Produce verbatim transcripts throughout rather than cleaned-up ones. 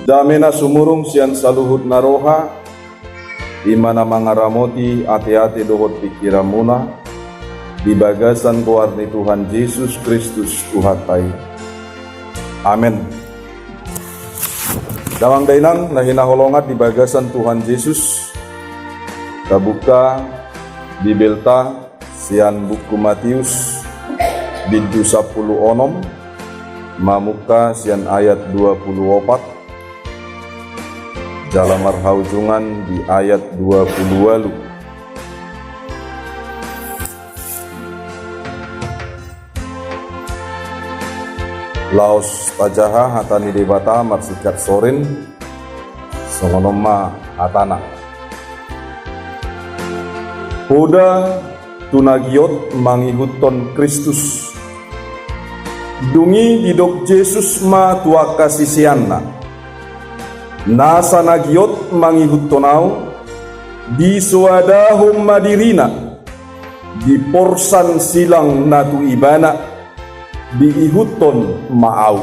Dame na sumurung sian saluhut na roha, i ma na mangaramoti ateate dohot pingkiranmuna, di bagasan goar ni Tuhan Jesus Kristus Tuhanta i. Amen. Damang dainang na hinaholongan di bagasan Tuhan Jesus, tabuka Bibelta sian buku Matius, bindu sampulu onom, mamungka sian ayat dua pulu opat, jala marhaujungan di ayat dua pulu ualu. Laos tajaha hata ni Debata marsingkat sorin, songon on ma hatana. Poda tu na giot mangihuthon Kristus. Dung i didok Jesus ma tu angka siseanna: Nasa na giot mangihuthon Ahu, disoadahon ma dirina, diporsan silang na tu ibana, diihuthon ma Ahu.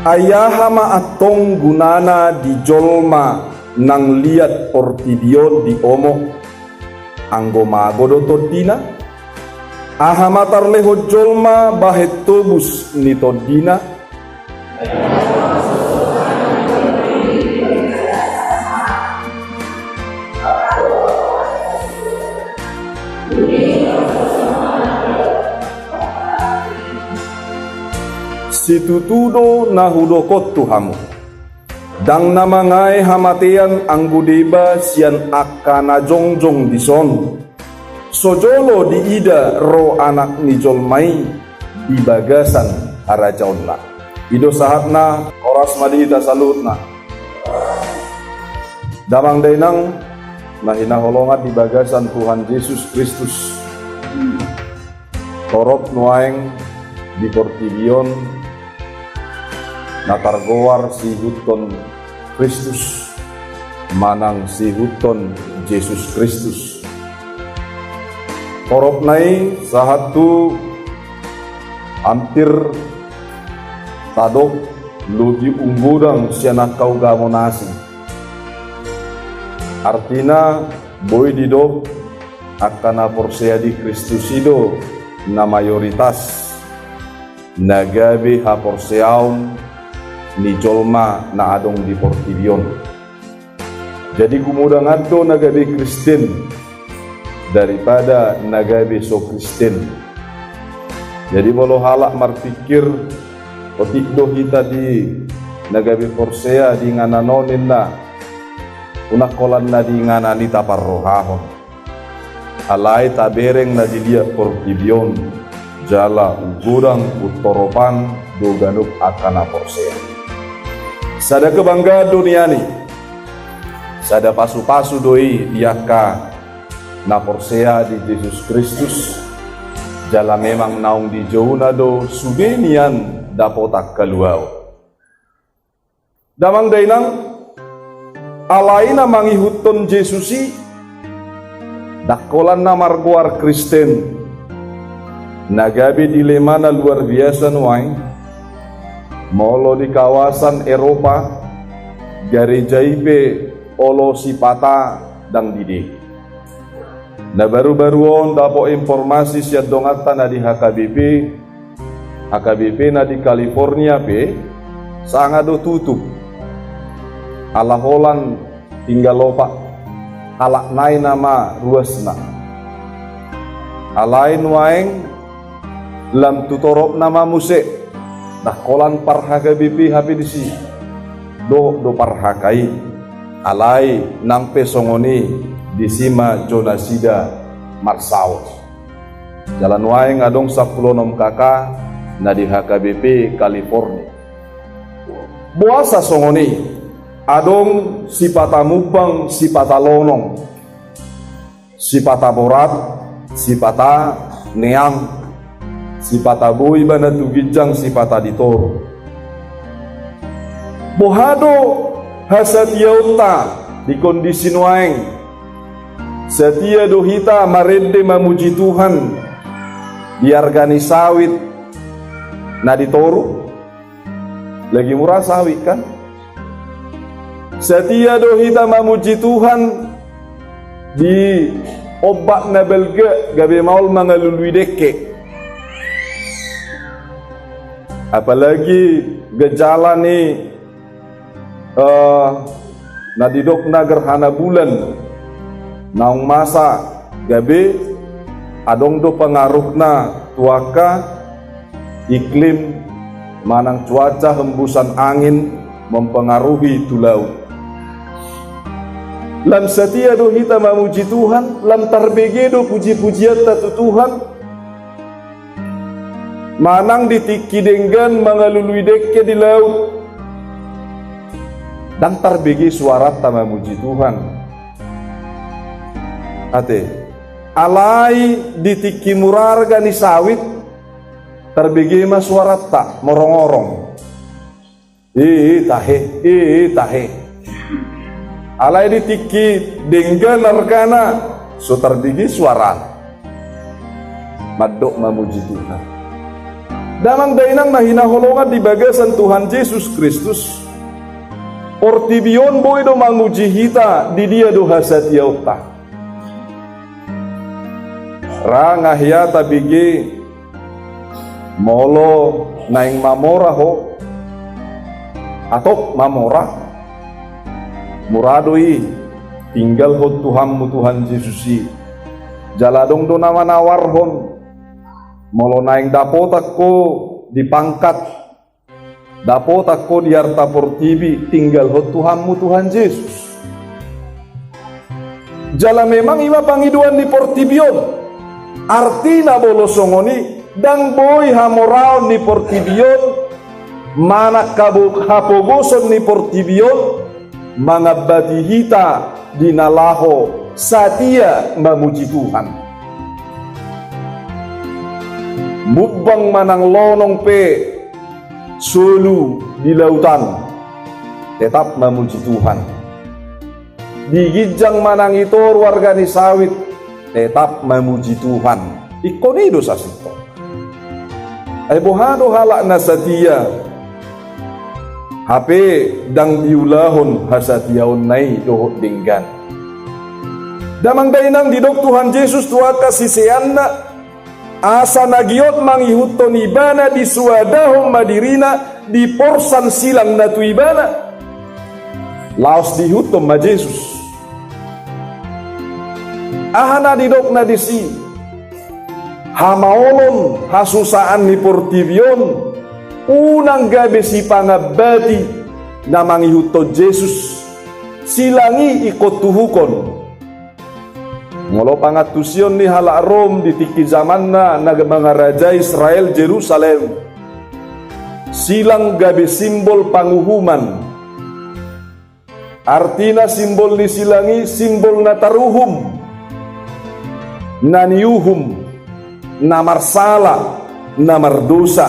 Ai aha ma antong gunana di jolma nang liat portibi on diomo, anggo mago do tondina? Aha ma tarlehon jolma bahen tobus ni tondina? Situtu do na hudok on tu hamu: Ndang na mangae hamatean anggo deba sian angka na jongjong dison, so jolo diida ro Anak ni jolma i di bagasan harajaonna. I do sahatna. Horas ma di hita saluhutna. Damang dainang na hinaholongan di bagasan Tuhan Jesus Kristus. Torop nuaeng di portibi on na targoar siihuthon Kristus manang siihuthon Jesus Kristus. Toropna i sahat tu ampir tadok lobi umgodang sian angka ugamo na asing. Artina, boi didok angka na porsea di Kristus i do na mayoritas na gabe haporseaon ni jolma na adong di portibi on. Jadi gumodangan do na gabe Kristen daripada na gabe so Kristen. Jadi molo halak marpingkir, otik do hita di na gabe porsea di inganan on ninna, unang holan na di inganan i taparrohahon. Alai tabereng na di liat portibi on, jala umgodang umtoropan do ganup angka na porsea. Sada kebanggaan do nian i, sada pasupasu do i di angka na porsea di Jesus Kristus, jala memang naung dijouna do sude nian dapotan haluaon. Damang dainang, alai na mangihuthon Jesus i, ndang holan na margoar Kristen. Na gabe dilema na luar biasa nuaeng. Molo di kawasan Eropa, gareja i pe olo sipata ndang didok. Na baru-baru on dapot informasi sian donganta na di H K B P, H K B P na di California pe sanga do tutup. Ala holan tinggal opat halak nai nama ruasna. Alai nuaeng lam tu toropna ma muse, ndang holan par H K B P hape disi. Dohot do par H K I. Alai nang pe songon i, disi ma jo nasida marsaor. Jala nuaeng adong sampulu onom K K na di H K B P California. Boasa songon i? Adong sipata mumbang, sipata lonong, sipata borat, sipata neang, sipata boi ibana tu ginjang, sipata di toru. Boha do hasatiaonta di kondisi nuaeng? Satia do hita marende mamuji Tuhan di arga ni sawit na di toru. Lagi mura sawit, kan? Satia do hita mamuji Tuhan di ombak na balga gabe maol mangalului dengke. Apalagi gejala ni, eh, na didokna gerhana bulan naung masa, gabe adong do pengaruhna tu angka iklim manang cuaca hembusan angin mempengaruhi tu laut. Lam satia do hita mamuji Tuhan, lam tarbege do puji-pujianta tu Tuhan, manang di tingki denggan mangalului dengke di laut, ndang tarbege suaranta mamuji Tuhan. Ate, alai di tingki mura arga ni sawit, tarbege ma suaranta morong-orong. I, i, tahe, i, i, tahe. Alai di tingki denggan argana, so tarbege suarana mandok mamuji Tuhan. Damang dainang na hinaholongan di bagasan Tuhan Jesus Kristus, portibi on boi do mamuji hita di dia do hasatiaonta. Ra nga hea tabege molo naeng mamora ho, atop mamora, mura do i tinggalhon Tuhanmu Tuhan Jesus i. Jala adong do na manawarhon, molo naeng dapotan ho di pangkat, dapotan ho di arta portibi, tinggalhon Tuhanmu Tuhan Jesus. Jala memang i ma pangidoan ni portibi on. Artina molo songon i, ndang boi hamoraon ni portibi on manang habo-, hapogoson ni portibi on mangambati hita di na laho satia mamuji Tuhan. Mumbang manang lonong pe solu di lautan, tetap mamuji Tuhan. Di ginjang manang i toru arga ni sawit, tetap mamuji Tuhan. Ingkon i do sasintongna. Ai boha do halak na satia, hape ndang diulahon hasatiaonna i dohot denggan? Damang dainang, didok Tuhan Jesus tu angka siseanna, asa na giot mangihuthon ibana, disoadahon ma dirina, diporsan silang na tu ibana. Laos diihuthon ma Jesus. Aha na didokna disi? Hamaolon, hasusaan ni portibi on unang gabe sipangambati na mangihuthon Jesus. Silang i ingkon tuhukon. Molo pangantusion ni halak Rom di tingki jamanna na mangarajai Israel Jerusalem, silang gabe simbol panguhuman. Artina simbol ni silang i simbol na taruhum, na niuhum, na marsala, na mardosa.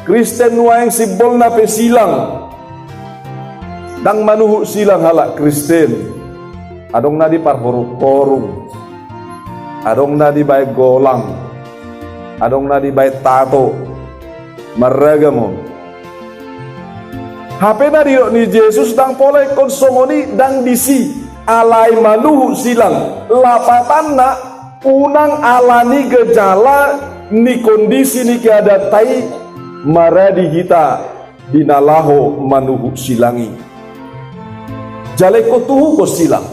Kristen nuaeng simbolna pe silang. Ndang manuhuk silang halak Kristen. Adong na diparhorunghorung, adong na dibaen golang, adong na dibaen tato. Marragam on. Hape na didok ni Jesus ndang pola ingkon songon i, ndang disi, alai manuhuk silang. Lapatanna, unang ala ni gejala ni kondisi ni keadaanta i maradi hita di na laho manuhuk silang i. Jala ingkon tuhukon silang.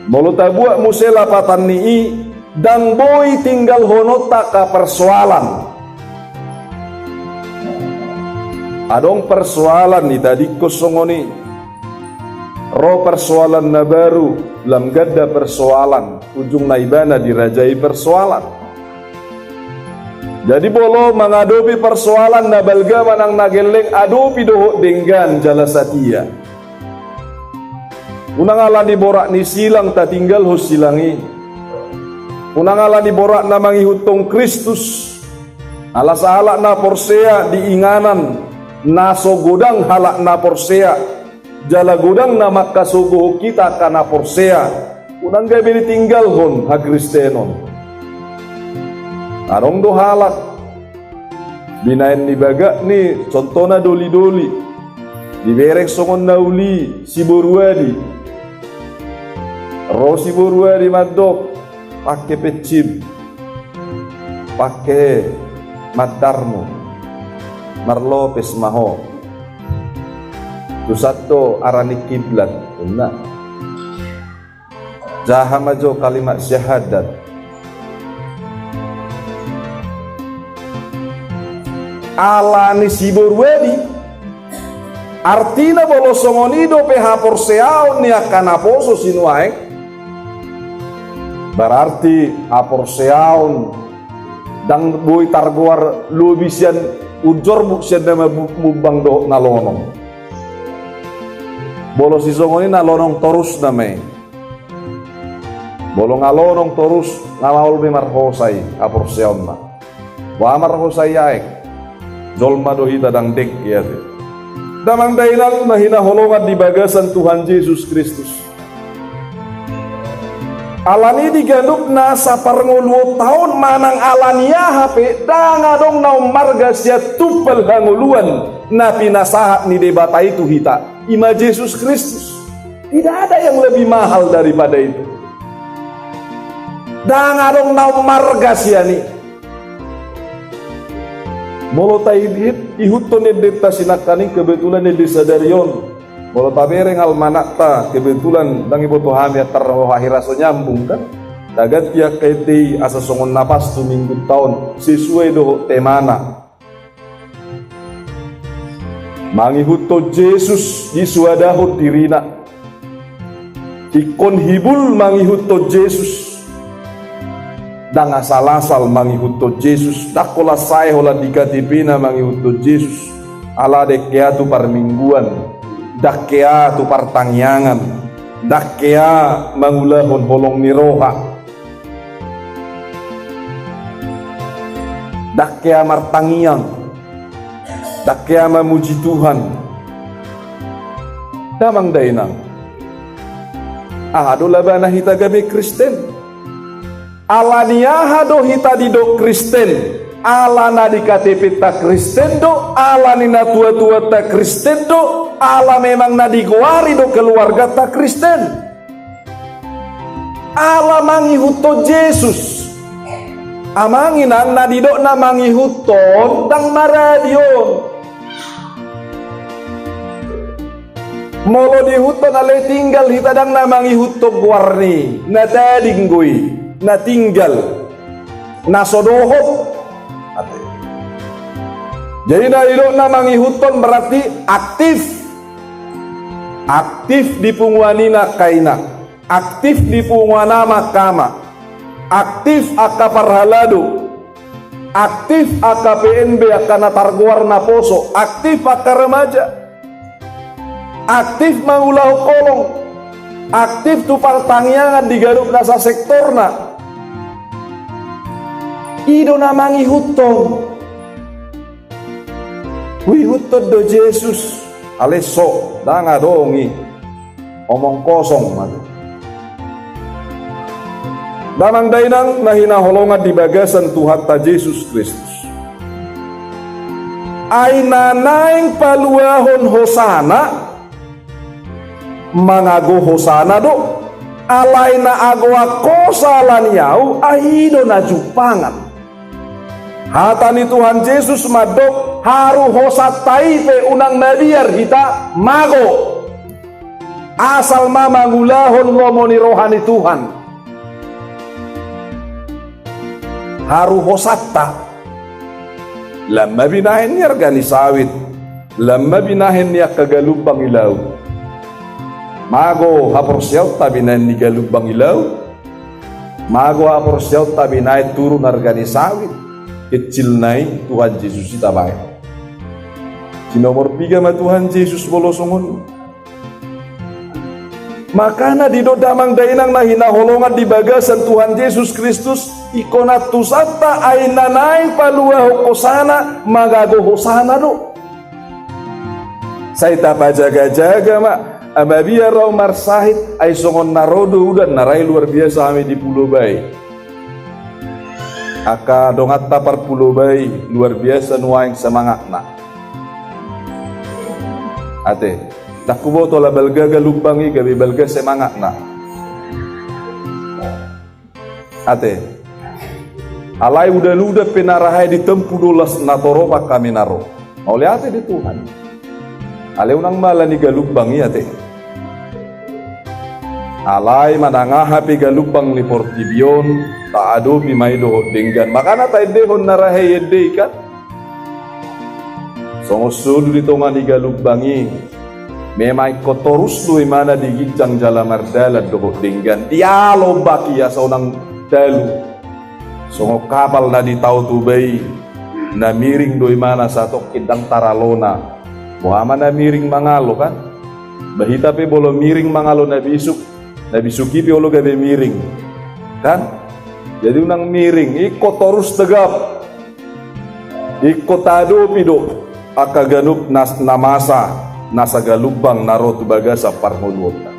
Molo tabuat muse lapatan ni i, ndang boi tinggalhononta angka persoalan. Adong persoalan ditadingkon songon i. Ro persoalan na baru, lam ganda persoalan, ujungna ibana dirajai persoalan. Jadi molo mangadopi persoalan na balga manang na gelleng, adopi dohot denggan jala satia. Unang ala ni borat ni silang tatinggalhon silang i. Unang ala ni borat na mangihuthon Kristus. Ala sahalak na porsea di inganan na so godang halak na porsea, jala godang na mangkasogohon hita angka na porsea. Unang gabe ditinggalhon hakristenon. Adong do halak binahen ni bagak ni, contohna doli-doli, dibereng songon na uli siboru adi. Ro siboru adi mandok, pangke pensim, pangke mandarmu, marlopes ma ho. Tusan do arani kiblat, ninna. Jaha ma jo kalimat syahadat. Alani siboru adi. Artina molo songon i dope haporseaon ni angka naposo sinuaeng, berarti haporseaon ndang boi targoar lobi sian unjorbuk sian na mabu-, mumbang dohot na lonong. Molo sisongon i na lonong torus nama i. Molo nga lonong torus, nga maol be marhosa i haporseaonna. Boha marhosa i aek? Jolma do hita, ndang dengke ate. Damang dainang na hinaholongan di bagasan Tuhan Jesus Kristus. Alani di ganup nasa parngoluonta on manang alani aha pe, ndang adong na ummarga sian tumpal hangoluan na pinasahat ni Debata i tu hita, i ma Jesus Kristus. Tidak ada yang lebih mahal daripada itu. Ndang adong na ummarga sian i. Molo taihut-, ihuthon endenta sinangkaning, kebetulan ende sadari on, molo tabereng almanakta, kebetulan ndang diboto hami antar roha hira so nyambung, kan? Taganti angka ende i asa songon na pas tu minggunta on, sesuai dohot temana. Mangihuthon Jesus, disuadahon dirina. Ingkon hibul mangihuthon Jesus. Ndang asal-asal mangihuthon Jesus. Ndang holan sae holan di K T P-na mangihuthon Jesus. Ala ndang hea tu parmingguan. Ndang hea tu partangiangan. Ndang hea mangulahon holong ni roha. Ndang hea martangiang. Ndang hea mamuji Tuhan. Damang dainang. Aha do labana hita gabe Kristen? Alani aha do hita didok Kristen? Ala na di K T P-ta Kristen do, ala ni natua-tuanta Kristen do, ala memang na digoari do keluarganta Kristen. Ala mangihuthon Jesus. Amang inang, na didok na mangihuthon ndang maradi on. Molo diihuthon alai tinggal hita ndang na mangihuthon goarni, na tading do i, na tinggal, na so dohot. Jadi na didok na mangihuthon berarti aktif. Aktif di punguan ina angka ina, aktif di punguan ama angka ama, aktif angka parhalado, aktif angka P N B, angka na targoar naposo, aktif angka remaja, aktif mangulahon holong, aktif tu partangiangan di ganup nasa sektorna. I do na mangihuthon. Huihuthon do Jesus, alai so, ndang adong i. Omong kosong ma. Damang dainang na hinaholongan di bagasan Tuhanta Jesus Kristus. Ai na naeng paluahon hosana, mangago hosana do, alai na agoan hosa ala ni ahu, ai i do na jumpangan. Hata ni Tuhan Jesus mandok, haru hosanta i pe unang mabiar hita mago. Asal ma mangulahon lomo ni roha ni Tuhan. Haru hosanta. Lam ma binahen ni arga ni sawit. Lam ma binahen ni angka galumbang i laut. Mago haporseaonta binahen ni galumbang i laut. Mago haporseaonta binahen turun arga ni sawit. Kecilna i Tuhan Jesus i tabahen. Sinomor piga ma Tuhan Jesus molo songon i? Makana didok damang dainang na hinaholongan di bagasan Tuhan Jesus Kristus, ingkon antusanta ai na naeng paluahon hosana, mangago hosana do. Sai tapajaga-jaga ma, Mabiar au marsahit, ai songon na ro do udan, na rai luar biasa hami di Pulo Bae. Angka donganta par Pulo Bae, luar biasa nuaeng semangatna. Ate, ndang huboto ala balga galumbang i gabe balga semangatna. Ate. Alai udan-udan pe na rahe ditempu do las na torop angka na ro. Mauliate di Tuhan. Alai unang mala ni galumbang i ate. Alai manang aha pe galumbang ni portibi on, taadopi ma i dohot denggan. Makana taendehon na rahe i ende i kan. Songon solu di tonga ni galumbang i, memang ingkon torus do imana di ginjang jala mardalan dohot denggan, dialo ombak i asa unang talu. Songon kapal na di Tao Toba i, na miring do imana satongkin ndang taralona. Boha ma na miring mangalo kan? Ba hita pe molo miring mangalo na bisuk, na bisuk i pe olo gabe miring. Kan? Jadi unang miring, ingkon torus tegap. Ingkon taadopi do angka ganup na, na masa, na sagalumbang na ro tu bagasan parngoluonta.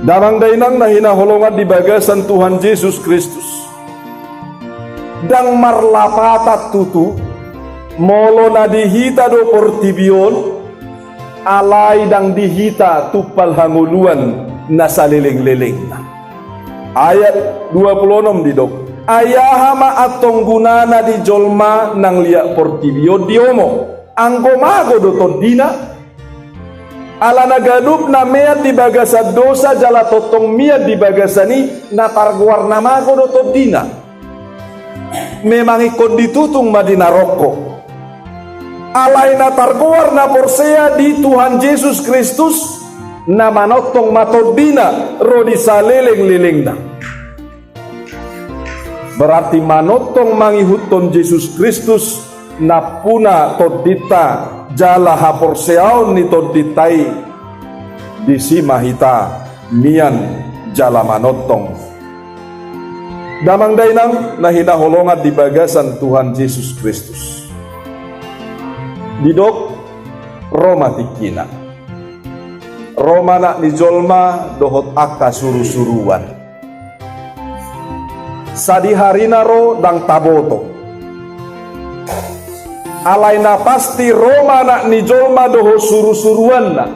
Damang dainang na hinaholongan di bagasan Tuhan Jesus Kristus. Ndang marlapatan tutu, molo na di hita do portibi on, alai ndang di hita tumpal hangoluan na saleleng-lelengna. Ayat dua puluh enam didok, ai aha ma antong gunana di jolma nang liat portibi on diomo, anggo mago do tondina? Ala na ganup na mean di bagasan dosa jala tongtong mian di bagasan i, na targoar na mago do tondina. Memang ingkon ditutung ma di na rongko. Alai na targoar na porsea di Tuhan Jesus Kristus, na manongtong ma tondina ro di saleleng-lelengna. Berarti manongtong mangihuthon Jesus Kristus nampuna tondinta jala haporseaon ni tondinta i, disi ma hita mian jala manongtong. Damang dainang na hinaholongan di bagasan Tuhan Jesus Kristus. Didok ro ma tingkina. Ro ma Anak ni jolma dohot angka surusuruan. Sadiharina ro ndang taboto. Alai na pasti ro ma Anak ni jolma dohot surusuruanna.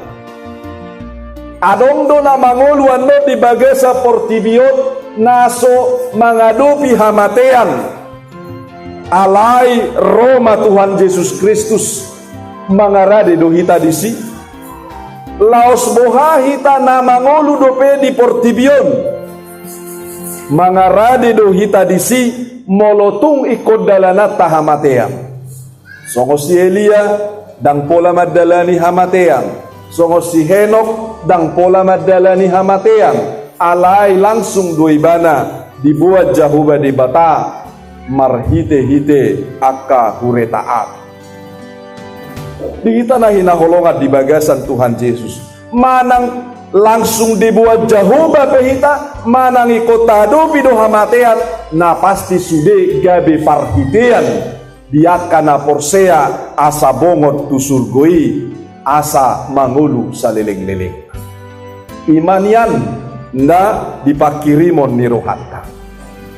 Adong do na mangolu annon di bagasan portibi on na so mangadopi hamatean. Alai ro ma Tuhan Jesus Kristus, mangarade do hita disi. Laos boha hita na mangolu dope di portibi on, mangarade do hita disi, molo tung ingkon dalananta hamatean. Songon si Elia, ndang pola mandalani hamatean. Songon si Henok, ndang pola mandalani hamatean. Alai langsung do ibana diboan Jahowa Debata marhitehite angka hureta api. Di hita na hinaholongan di bagasan Tuhan Jesus, manang langsung diboan Jahowa pe hita, manang ingkon taadopi do hamatean, na pasti sude gabe parhitean di angka na porsea asa bongot tu surgo i, asa mangolu saleleng-leleng. I ma nian na di pangkirimon ni rohanta.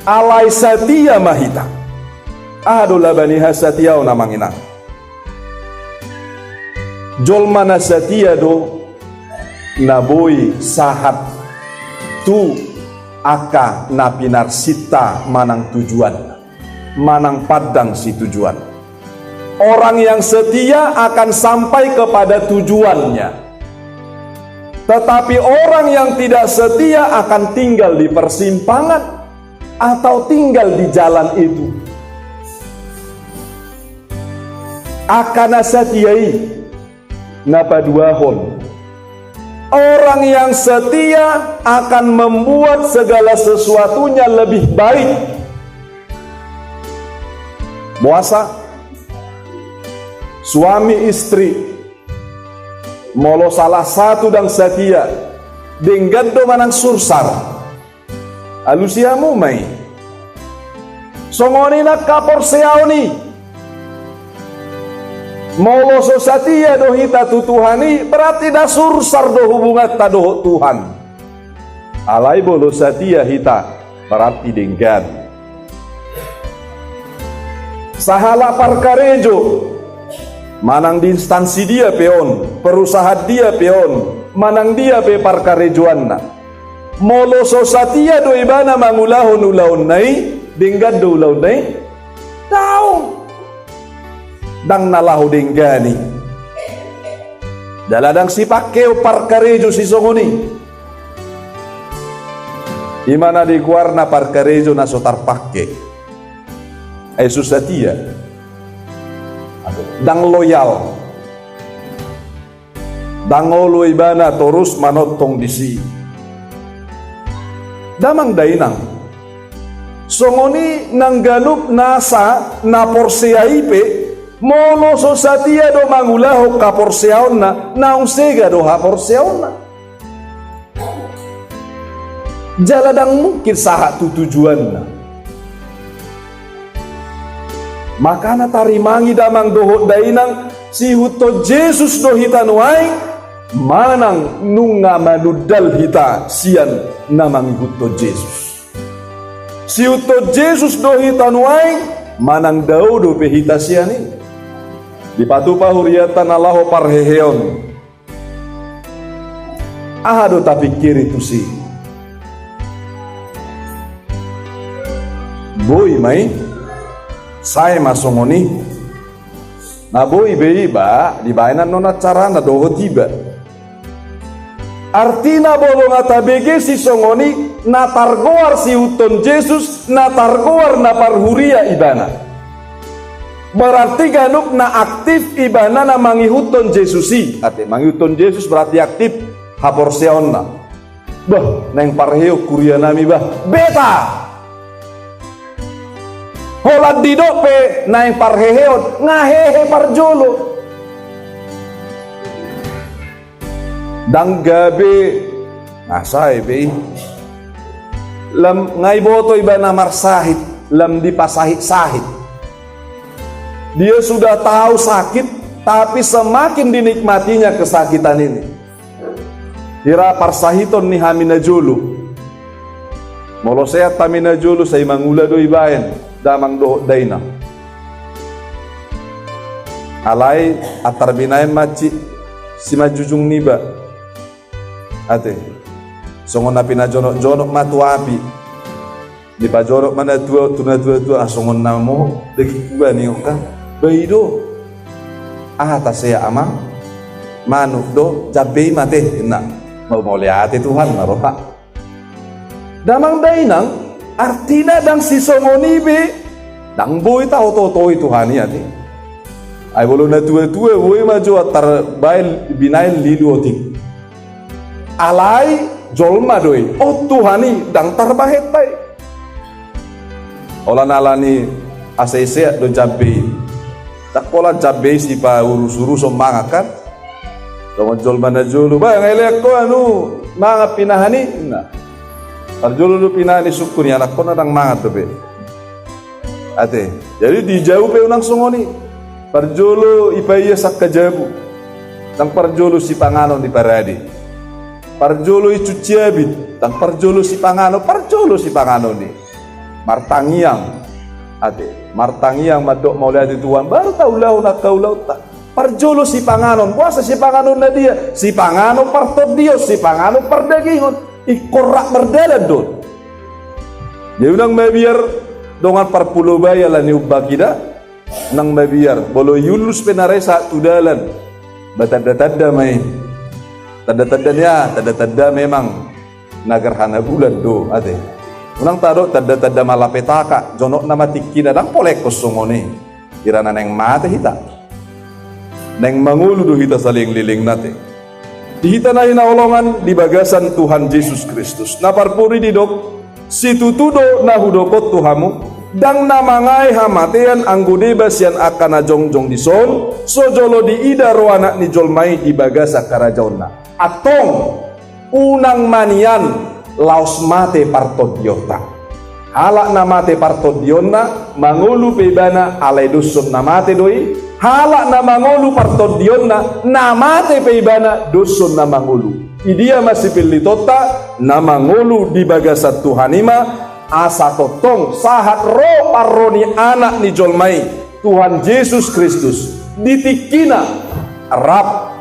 Alai satia ma hita. Aha do laba ni hasatiaon, amang inang? Jolma na satia do na boi sahat tu angka na pinarsinta manang tujuan, manang pandang situjuan. Orang yang setia akan sampai kepada tujuannya. Tetapi orang yang tidak setia akan tinggal di persimpangan atau tinggal di jalan itu. Angka na satia i, na paduahon. Orang yang setia akan membuat segala sesuatunya lebih baik. Boasa? Suami istri, molo salah satu ndang satia, denggan do manang sursar? Alusi hamu ma i. Songon i nang haporseaon i. Molo so satia do hita tu Tuhan i, berarti na sursar do hubunganta dohot Tuhan. Alai molo satia hita, berarti denggan. Sahalak parkarejo, manang di instansi dia pe on, perusahaan dia pe on, manang dia pe parkarejoanna. Molo so satia do ibana mangulahon ulaonna i, denggan do ulaonna i? Daong. Ndang na laho denggan i. Jala ndang sipangkeon parkarejo sisongon i. I ma na digoarna parkarejo na so tarpangke. Ai so satia. Ndang loyal. Ndang olo ibana torus manongtong disi. Damang dainang. Songon i nang ganup nasa na porsea i pe, molo so satia do mangulahon haporseaonna, naung sega do haporseaonna. Jala ndang mungkin sahat tu tujuanna. Makana tarimangi damang dohot dainang, siihuthon Jesus do hita nuaeng, manang nunga manundal hita sian na mangihuthon Jesus. Siihuthon Jesus do hita nuaeng, manang dao dope hita sian i. Dipatupa hurianta na laho parheheon. Aha do tapingkiri tusi? Boi ma i, sae ma songon i. Na boi be i ba, dibaen annon acarana dohot iba. Artina molo nga tabege sisongon i, na targoar siihuthon Jesus, na targoar na parhuria ibana. Berarti ganup na aktif ibana na mangihuthon Jesus i. Ate, mangihuthon Jesus berarti aktif haporseaonna. Bah, naeng parheheon hurianami bah. Beta! Holan didok pe naeng parheheon, nga hehe parjolo. Ndang gabe, nga sae be i. Lam nga iboto ibana marsahit, lam dipasahit-sahit. Dia sudah tahu sakit, tapi semakin dinikmatinya kesakitan ini. Hira parsahiton ni hami na jolo. Molo sehat hami na jolo, sai mangula do ibaen, damang dohot dainang. Alai antar binaen ma si, simanjujung niba. Ate. Songon na pinajonok-jonok ma tu api. Dipajonok ma na tua, tu na tua-tua, ah, songon na mo, daging kuba ni oka. Ba i do. Aha ta sea amang? Manuk do, jambe i mate, inna. Mau mauliate Tuhan, na roha. Damang dainang, artina ndang sisongon i be, ndang boi taoto-otoi Tuhan i ate. Ai molo na tua-tua, boi ma jo antar baen binaen lilu otik. Alai jolma do i, on Tuhan i, ndang tarbahen ta i. Holan ala ni asa i sehat do jambe i. Ndang holan jambe i sipaurus-uruson mangan kan. Songon jolma na jolo, bah, nga ilean ho anu, mangan pinahan i, inna. Parjolo do pinahan i sungkun i, anakkonna ndang mangan dope. Ate, jadi di jabu pe unang songon i. Parjolo ipaia sangka jabu. Ndang parjolo sipanganon diparade. Parjolo icuci abit, ndang parjolo sipanganon, parjolo sipanganon i. Martangiang. Ate, martangiang mandok mauliate Tuhan, baru taulahon angka ulaonta. Parjolo sipanganon, boasa sipanganon na dia? Sipanganon partondion, sipanganon pardagingon. Ingkon rap mardalan do. Jadi unang mabiar dongan parpulo bai ala ni umbak i da. Unang mabiar, molo iullus pe na rai sahat tu dalan. Ba tanda-tanda ma i. Tanda-tanda ni aha? Tanda-tanda memang na gerhana bulan do, ate. Unang tadok tanda-tanda Malapetaka, jonokna ma tingkina, ndang pola ingkon songon i. Hira na naeng mate hita. Naeng mangolu do hita salelenglelengna, ate. Di hita na hinaholongan di bagasan Tuhan Jesus Kristus. Na parpudi didok, situtu do na hudok on tu hamu, ndang na mangae hamatean anggo deba sian angka na jongjong dison, so jolo diida roha Anak ni jolma i di bagasan harajaonna. Antong, unang ma nian laos mate partondionta. Halak na mate partondionna, mangolu pe ibana, alai doshon na mate do i, Halak na mangolu partondionna, na mate pe ibana doshon na mangolu. Idia ma sipillitonta? Na mangolu di bagasan Tuhan i ma, asa tongtong sahat ro parro ni Anak ni jolma i, Tuhan Jesus Kristus, di tingkina rap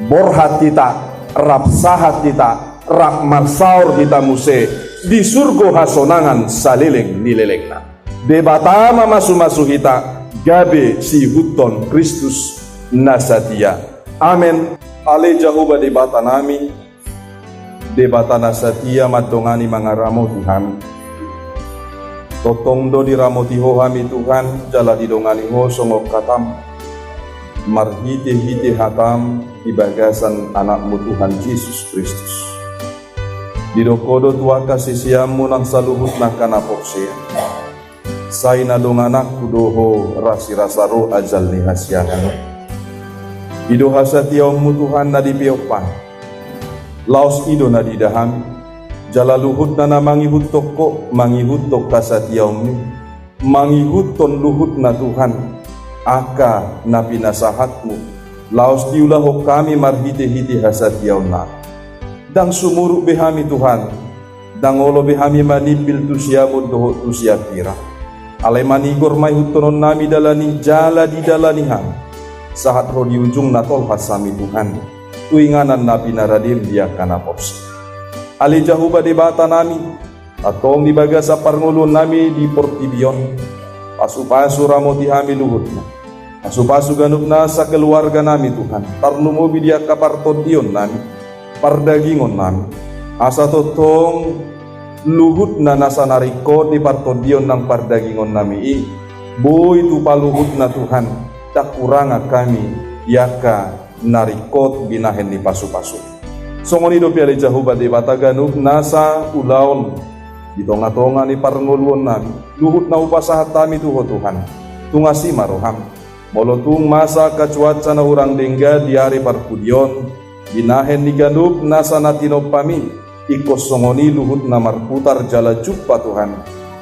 borhat hita, rap sahat hita, rap marsaor hita muse di surgo hasonangan saleleng ni lelengna. Debata ma masumasu hita gabe siihuthon Kristus na satia. Amen. Ale Jahowa Debata nami, Debata na satia mandongani mangaramoti hami. Tongtong do diramoti Ho hami Tuhan, jala didongani Ho songon hatam, marhitehite hatam di bagasan Anakmu Tuhan Jesus Kristus. Didok Ho do tu angka siseanMu nang saluhut angka na porsea: Sai na dongananku do ho rasirasa ro ajal ni hasiangan on. I do hasatiaonmu Tuhan na dipeop hami. Laos i do na diida hami. Jala luhutna na mangihuthon ho, mangihuthon hasatiaonmi. Mangihuthon luhutna Tuhan angka na pinasahatmu. Laos diulahon hami marhitehite hasatiaonnami. Ndang sumurut be hami Tuhan. Ndang olo be hami manimpil tu siamun dohot tu siapira. Alai manigor ma ihuthononnami dalan i jala didalani hami. Sahat ro di ujung na tolhas hami Tuhan. Tu inganan na pinaradeM di angka na porsea. Ale Jahowa Debata nami, antong di bagasan parngoluonnami di portibi on. Pasupasu ramoti hami luhutna. Pasupasu ganup nasa keluarganami Tuhan, tarlumobi di angka partondionnami, pardagingonnami. Asa tongtong luhutna nasa na ringkot di partondion nang pardagingonnami i, boi tupa luhutna Tuhan, ndang hurangan hami di angka na ringkot binahen ni pasupasu. Songon i dope ale Jahowa Debata ganup nasa ulaon di tongatonga ni parngoluonnami, luhut na hupasahat hami tu Ho Tuhan, tungas i ma rohaM. Molo tung masa angka cuaca na hurang denggan di ari parpudi on, binahen ni ganup nasa na tinompaMi, ingkon songon i luhut na marputar jala jumpa Tuhan.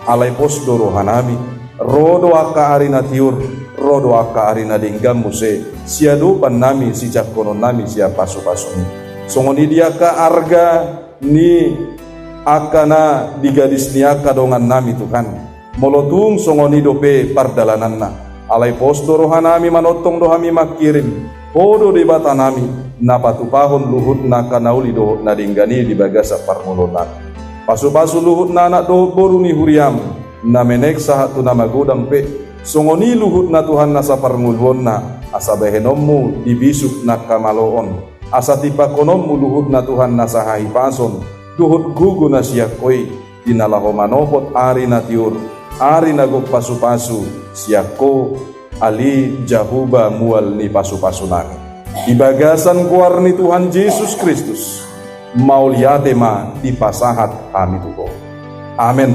Alai pos do rohanami, ro do angka ari na tiur, ro do angka ari na denggan muse, siadopannami, sijangkononnami sian pasupasuMi. Songon i di angka arga ni angka na di gadis ni angka dongannami Tuhan. Molo tung songon i dope pardalananna, alai pos do rohanami, manongtong do hami manghirim, Ho do Debatanami, na patupahon luhut na angka na uli dohot na denggan i di bagasan parngoluonnami. Pasupasu luhut na anak dohot boru ni huriaM, na menek sahat tu na magodang pe, songon i luhut na Tuhan nasa parngoluonna, asa bahenonMu di bisuk na angka malo on. Asa timpakononMu luhut na Tuhan nasa hahipason, dohot gogo na sian Ho i, di na laho manopot ari na tiur, ari na gok pasupasu, sian Ho, ale Jahowa mual ni pasupasunami. Di bagasan goar ni Tuhan Jesus Kristus, mauliate ma dipasahat hami tu Ho. Amen.